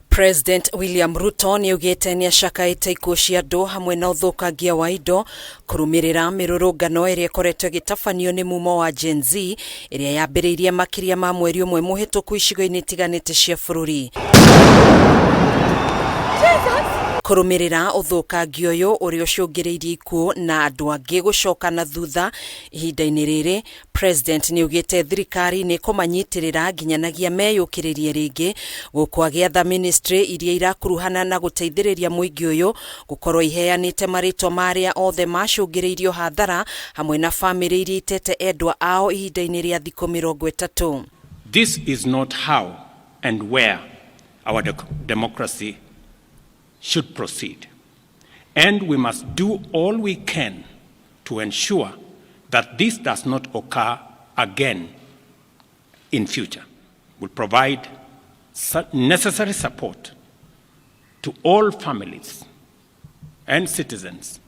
President William Ruto nĩaugĩte nĩacakaĩte ikuũ cia andũ hamwe na ũthũkangia wa indo kũrũmĩrĩra mĩrũrũngano ĩrĩa ĩkoretwo ĩgĩtabanio nĩ mumo wa Gen Z ĩrĩa yambĩrĩirie makĩria ma mweri ũmwe mũhĩtũku icigo-inĩ itiganĩte cia bũrũri. Kũrũmĩrĩra ũthũkangia ũyũ ũrĩa ũcũngĩrĩirie ikuũ na andũ angĩ gũcoka na thutha ihinda-inĩ rĩrĩ, President nĩaugĩte thirikari nĩĩkũmanyitĩrĩra nginyanagia meyũkĩrĩrie rĩngĩ gũkũ agĩatha ministry iria irakuruhana na gũteithĩrĩria mũingĩ ũyũ gũkorwo iheanĩte marĩtwa ma arĩa othe macũngĩrĩirio hathara hamwe na famĩlĩ iria itete endwa ao ihinda-inĩ rĩa thikũ 30. This is not how and where our democracy should proceed. And we must do all we can to ensure that this does not occur again in future. We'll provide necessary support to all families and citizens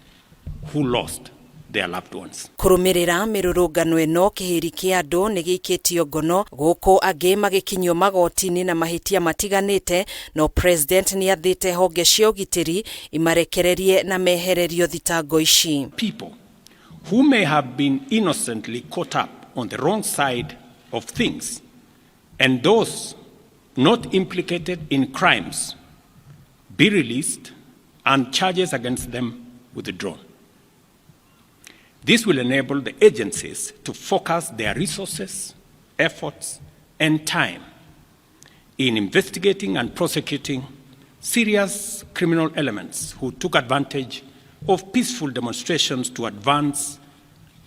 who lost their loved ones. Kũrũmĩrĩra mĩrũrũngano ĩno kĩhĩri kĩa andũ nĩ gĩikĩtio ngono gũkũ angĩ magĩkinyio magoti-inĩ na mahĩtia matiganĩte no President nĩ athĩte honge cia ũgitĩri imarekererie na mehererio thitango ici. People who may have been innocently caught up on the wrong side of things and those not implicated in crimes be released and charges against them withdrawn. This will enable the agencies to focus their resources, efforts, and time in investigating and prosecuting serious criminal elements who took advantage of peaceful demonstrations to advance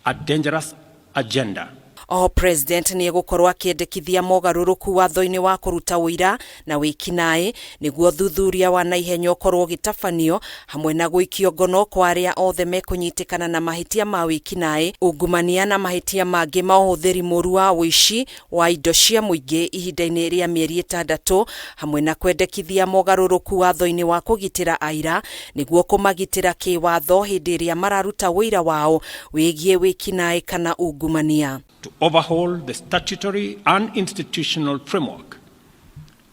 a dangerous agenda. Oho President nĩ egũkorwo akĩendekithia mogarũrũku watho-inĩ wa kũruta ũira na wĩkinaĩ nĩguo thuthuria wa naihenya ũkorwo ũgĩtabanio hamwe na gũikio ngono kwa arĩa othe mekũnyitĩkana na mahĩtia ma wĩkinaĩ, ungumania na mahĩtia mangĩ ma ũhũthĩri mũru wa ũici wa indo cia mũingĩ ihinda-inĩ rĩa mĩeri 6 hamwe na kwendekithia mogarũrũku watho-inĩ wa kũgitĩra aira nĩguo kũmagitĩra kĩwatho hĩndĩ ĩrĩa mararuta ũira wao wĩgiĩ wĩkinaĩ kana ungumania. To overhaul the statutory and institutional framework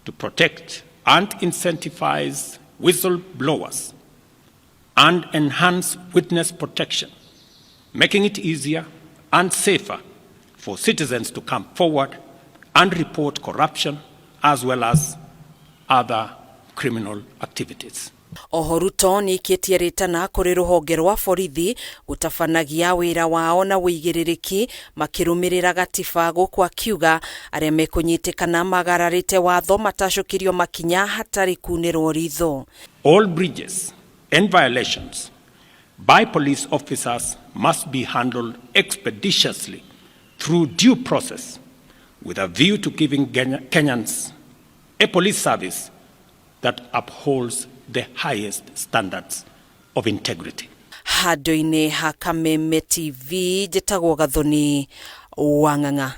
to protect and incentivize whistleblowers and enhance witness protection, making it easier and safer for citizens to come forward and report corruption as well as other criminal activities. Oho Ruto nĩaikĩtie rĩtana kũrĩ rũhonge rwa borithi gũtabanagia wĩra wao na ũigĩrĩrĩki makĩrũmĩrĩra gatiba gũkũ akiuga arĩa mekũnyitĩkana magararĩte watho matacũkĩrio makinya hatarĩ kunĩrwo ritho. All breaches and violations by police officers must be handled expeditiously through due process with a view to giving Kenyans a police service that upholds the highest standards of integrity. Handũ-inĩ ha Kameme TV njĩtagwo Gathoni Wang'ang'a.